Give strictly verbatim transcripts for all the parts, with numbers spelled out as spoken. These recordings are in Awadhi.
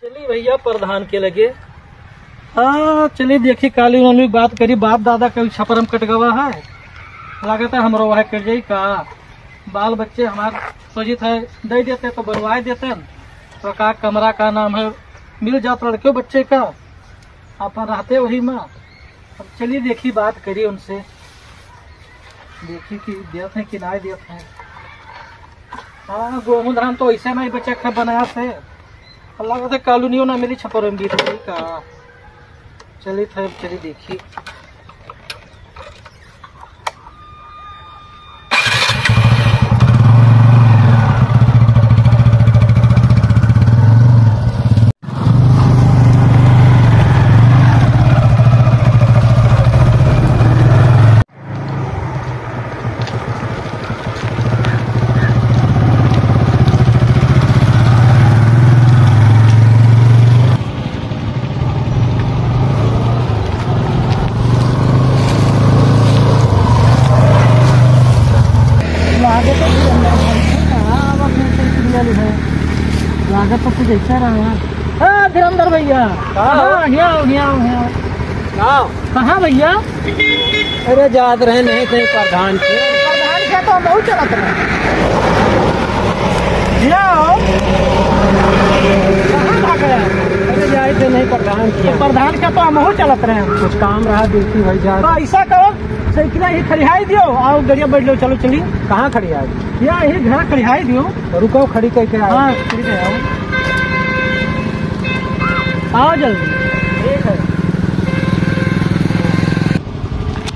चली भइया प्रधान के लगे। हाँ, चली देखी, काली वाली बात करी, बाप दादा का छपरम कट गवा है, लागत है हमरो वह कट जाई का। बाल बच्चे हमार सोचित है, दे देते तो बनवाए देते न। तो का कमरा का नाम है, मिल जात लड़के बच्चे का, अपन रहते वही में। अब चली देखी, बात करी उनसे, देखी कि देत हैं कि नाहीं देत हैं। हाँ, गेहूं धान तो ऐसे नाहीं बचे खे बनाया से, लागत है कालुनियो ना मिली छपरम बीत गई का। चली थे, चली देखी। लागत तो कुछ अंदर है। हाँ, अब अपने से सीरियल है। लागत तो कुछ ऐसा रहा है। हाँ, धीरेंद्र भइया। का हो? हाँ, हियाँ आओ, हियाँ आओ, हियाँ आओ। का हो? कहाँ भइया? अरे, जात रहे नहीं थे प्रधान के। प्रधान के तो हम बहुत चलत रहे। हियाँ आओ। कहाँ भाग गया? अरे, जाए थे नहीं प्रधान के। तो प्रधान के तो हम बहुत चलत रहे। कुछ काम रहा, देखी भाई, जा। तो ऐसा करो, साइकिल ही खड़ियाई दियो, आओ, गड़िया बैठ लो, चलो, चली। कहाँ खड़ियाई? या, यही घर खड़ियाई दियो। रुको, खड़ी करके आओ। हाँ, ठीक है, आओ। आओ जल्दी। ठीक है।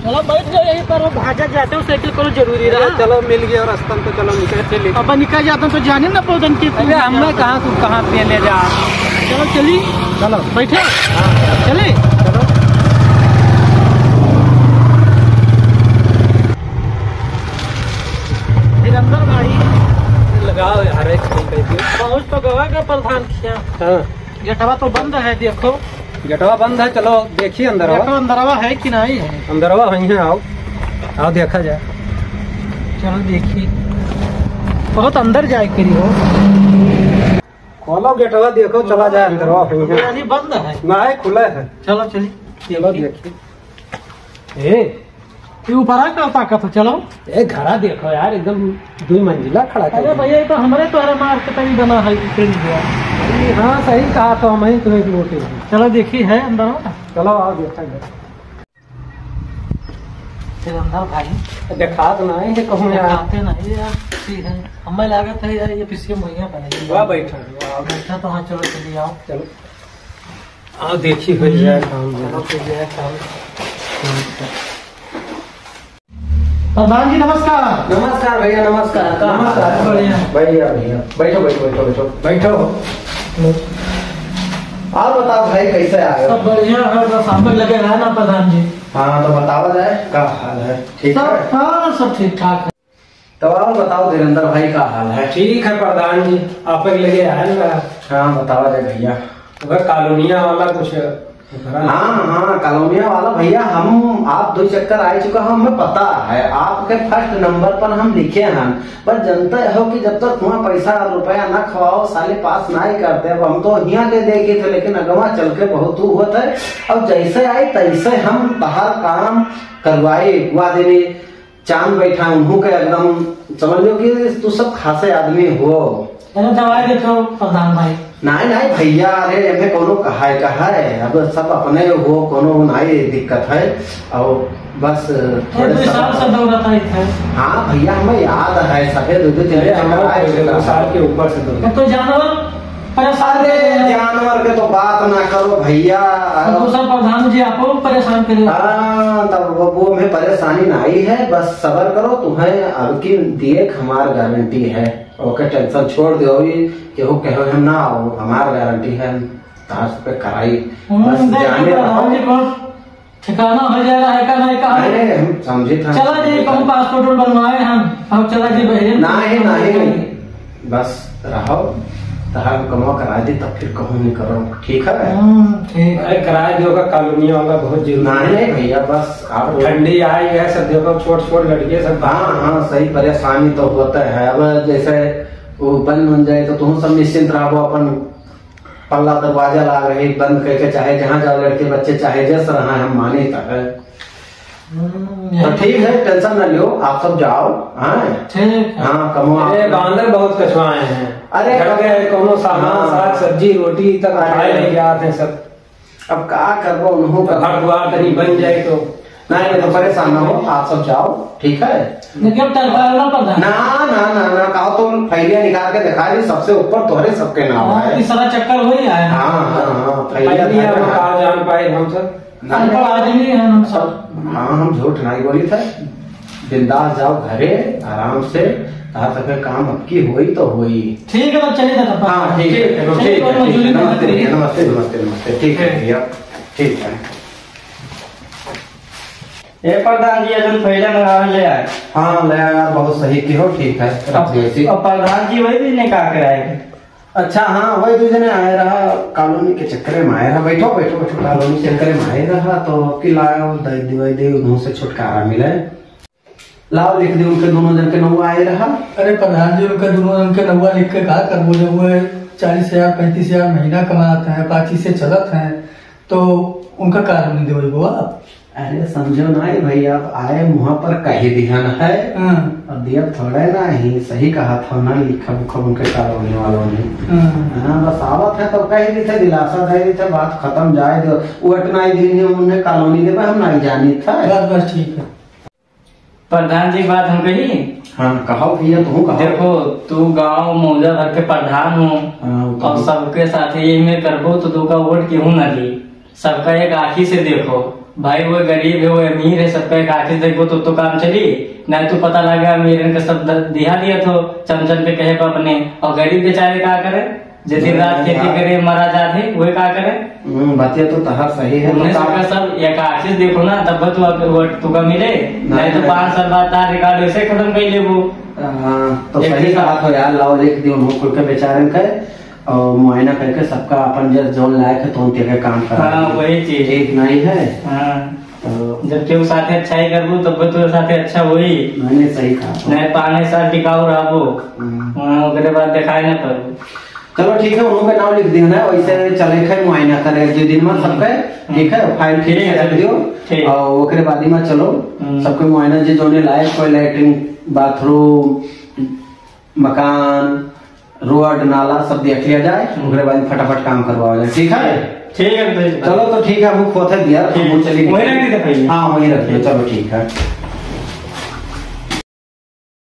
चलो, बैठ जाओ यहीं पर, वो भाजा जाते हो, साइकिल करो, जरूरी रहा। चलो, मिल गया रास्ता, तो चलो, निकल चले। अब निकल जाते तो जाने ना पौधन की। अरे, हमें कहाँ, तू कहाँ पे ले जा? चलो, चली। चलो। बैठे? हाँ। चले? चलो। धीरेंद्र भाई। लगाओ यार, एक सही कह दियो। पहुँच तो गवा का प्रधान खिया। हाँ। गेटवा तो बंद है, देखो। गेटवा बंद है, चलो देखिए अंदरवा। देखो अंदरवा है कि नहीं है। अंदरवा वहीं है, आओ, आओ देखा जाए। चलो देखिए, बहुत अंदर जाए के रही हो। खोलो गेटवा, देखो, चला जाए अंदरवा, वहीं है। यानी बंद है। नहीं, खुला है। चलो चलिए। चलो देखिए। ए, ये ऊपरा का ताकत हो, चलो। ए, घरा देखो यार, एकदम दुई मंजिला खड़ा कर अरे दिया। भैया, ये तो हमरे तोहरे मार के तभी बना है, ये पेंट हुआ। अरे हाँ, सही कहा, तो हम ही तुम्हें एक लोटे हैं। चलो, देखी है अंदर हो। चलो, आओ, देखा जाए। फिर अंदर भाई। देखात नहीं है कहूँ यार। देखाते नहीं यार, ठीक है। हमें लागत है यार, ये पीछे मुहैया बनेगी। वाह, बैठा, वाह। बैठा तो हाँ, चलो, चलिए, आओ। चलो। हाँ, देखी हो जाए काम। चलो, हो जाए काम। प्रधान जी, नमस्कार। नमस्कार भैया, नमस्कार। का हाल है? बढ़िया। बढ़िया, बढ़िया। बैठो, बैठो, बैठो, बैठो। बैठो। और बताओ भाई, कैसे आए हो? सब बढ़िया है, बस आप लगे रहा ना प्रधान जी। हाँ, तो बतावा जाए, का हाल है? ठीक सब, है? हाँ, सब ठीक ठाक है। तो और बताओ धीरेंद्र भाई, का हाल है? ठीक है प्रधान जी, आप लगे आए ना। हाँ, बतावा जाए भैया। वह कॉलोनिया वाला कुछ हाँ, हाँ, कॉलोनिया वाला भैया, हम आप दो चक्कर आ चुका है, हमें पता है, आपके फर्स्ट नंबर पर हम लिखे हैं। बस जानते हो कि जब तक वहाँ पैसा रुपया ना खवाओ, साले पास ना ही करते। अब हम तो यहाँ के देखे थे, लेकिन अगवा चल के बहुत हुआ था। अब जैसे आए तैसे हम तहार काम करवाए, हुआ देने चांद बैठा उन्हों के एकदम समझ लो कि तू सब खासे आदमी हो। अरे दवाई देखो प्रधान भाई। नहीं, नहीं भैया, अरे एमे कोनो कहाए, कहाए, अब सब अपने हो, कोनो नहीं दिक्कत है। और बस ये थोड़े दो सब साल से दौड़त आई थे। हाँ भैया, हमें याद है, सफेद उदित अरे, हमारा आए दो साल के ऊपर से दौड़त। तो जानवर परेशान अरे, कर रहे हैं। जानवर के तो बात ना करो भैया। तो दूसरा प्रधान जी आपको परेशान कर रहे हैं। हाँ, तब वो, वो में परेशानी नहीं है, बस सबर करो, तुम्हें अब की दिए हमार गारंटी है। ओके, टेंशन छोड़ दो, अभी केहू कहो हम ना आओ, हमार गारंटी है, हम तार पे कराई। हम्म, बस देख, जाने प्रधान रहो। जी को ठिकाना हो जा रहा है का नहीं का? अरे, हम समझे था। चला जी, कहूँ पासपोर्ट बनवाए हम, अब चला जी बहरे। नहीं, नहीं, बस रहो, तहार कमवा करा दे, तब फिर कहूँ नहीं करो, ठीक है? हम्म, ठीक है। अरे, कराए दो का कॉलोनी वाला बहुत जरूरी नहीं, है। नहीं भैया, बस आप ठंडी आई है, सब देखो, छोट छोट लड़के सब। हाँ, हाँ, सही, परेशानी तो होता है। अब जैसे वो बन, बन जाए तो तुम सब निश्चिंत रहो, अपन पल्ला दरवाजा लाग रही, बंद करके चाहे जहाँ जाओ, लड़के बच्चे चाहे जस रहा है, हम माने तक है। हम्म, तो यही ठीक है, tension न लियो, आप सब जाओ। हाँ, ठीक है। हाँ, कमो आप। अरे, बांदर बहुत कछुआए हैं। अरे, घर के कमो। कौनो सामान, हाँ। साग सब्जी रोटी तक अरे। खाए नहीं जाते हैं सब। अब का करबो, उन्हों तो का घर द्वार तनी बन जाए तो। नहीं, नहीं, तो परेशान ना हो, आप सब जाओ, ठीक है? लेकिन अब टरकाओ ना प्रधान। ना, ना, ना, ना, कहो तो फैलिया निकाल के दिखा दी, सबसे ऊपर तोहरे सबके नाम हाँ, है। ई सारा चक्कर वही आया। हाँ, हाँ, हाँ, फैलिया फैलिया था। में का जान पाए हम सब। नहीं, अनपढ़ आदमी हैं हम सब। हाँ, हम झूठ नहीं बोली थे। बिंदास जाओ घरे, आराम से, कहा तो फिर काम अब की होई तो होई। ठीक है, तब चलिए दादा। हाँ, ठीक है, ठीक है, चलिए, ठीक है, कोई ठीक है, मजूरी नमस्ते नहीं भैया, है। नमस्ते, नमस्ते, नमस्ते, ठीक है भैया, ठीक है। ए प्रधान जी, अजन फैला मंगावे ले आए। हाँ, ले आया, बहुत सही की हो, ठीक है, रख दियो इसी। अब प्रधान जी वही दिन का कराए? अच्छा, हाँ, वही दू जने आए रहा, कॉलोनी के चक्करे में आए रहा। बैठो, बैठो, बैठो, कॉलोनी के चक्करे में आए रहा, तो अब की लाओ, दे दिवाई दे, उन्हों से छुटकारा मिले। लाओ, लिख दे, उनके दोनों जन के नौवा आए रहा। अरे प्रधान जी, उनके दोनों जन के नौवा लिख के का करबो, जब वो चालीस हजार, पैंतीस हजार महीना कमात हैं, पाँची से चलत हैं, तो उनका कॉलोनी देवे बो आप? अरे समझो ना, ये भैया, अब आए मुँह पर कह दिहन है। हाँ। अब दिया थोड़े ना ही, सही कहा था ना, लिखा बुखा उनके कॉलोनी वालों ने। हाँ। हाँ, बस आवत है तो कह दी थे, दिलासा दे दी थे, बात खत्म, जाए दो। वो इतना ही दिन ही उन्हें कॉलोनी देवे, हम नहीं जानी था। बस, बस, ठीक है। प्रधान जी, बात हम कही? हाँ, कहो भैया, तू कहो। देखो, तू गाँव मौजा भर के प्रधान हो हाँ, वो तो और है। सबके साथ यही में करबो तो तू का वोट केहू ना दी। सबका एक आँखी से देखो, भाई वो गरीब है, वो अमीर है, सबका एक आँखी से देखबो तो, तो काम चली। नहीं तो पता लगा अमीरन के सब द-, दिहा दिया तो चमचन के कहे पर अपने, और गरीब बेचारे का करे? जे दिन रात नहीं, खेती यार। करे, मरा जात है, वही का करे? हम्म, बतिया तो तहार सही है, उन्हें तो का सबका सब एक आँखी से देखो ना, तब तो आप वो तुका मिले, नहीं, नहीं तो नहीं। पाँच साल बाद तार रिकॉर्ड ऐसे खत्म कर लेबो। हाँ, तो एक सही चीज कहा तो यार, लाओ लिख दियो, मुँह खुल के बेचारन के, और मुआयना करके सबका अपन जे जौन लायक है, तौन तेरे काम करा हाँ, दे। वही चीज। ठीक नहीं है? हाँ। तो जब केहू साथे अच्छा ही करबू, तब तो साथे अच्छा होई। नहीं, नहीं, सही कहा। नहीं, पाँच साल टिकाऊ रहबो। हम्म। हाँ, ओकरे बाद दिखाई ना पड़बो। चलो ठीक है, उन्हों के नाम लिख दियो ना, वैसे चले खे मुआयना करे जे दिन में सबके, ठीक है, फाइल ठीक ठीक से है, रख दियो। ठीक। और ओकरे बाद में चलो, हम्म। सबके मुआयना जे जोने लायक कोई लैट्रिन, बाथरूम, मकान, रोड, नाला सब देख लिया जाए, हम्म। ओकरे बाद फटाफट काम करवाओ जाए, ठीक है? ठीक है, तो चलो तो ठीक है, हम खोते दिया, ठीक। हम चली वही रख दी था पहले। हाँ, वही रख दियो, चलो ठीक है।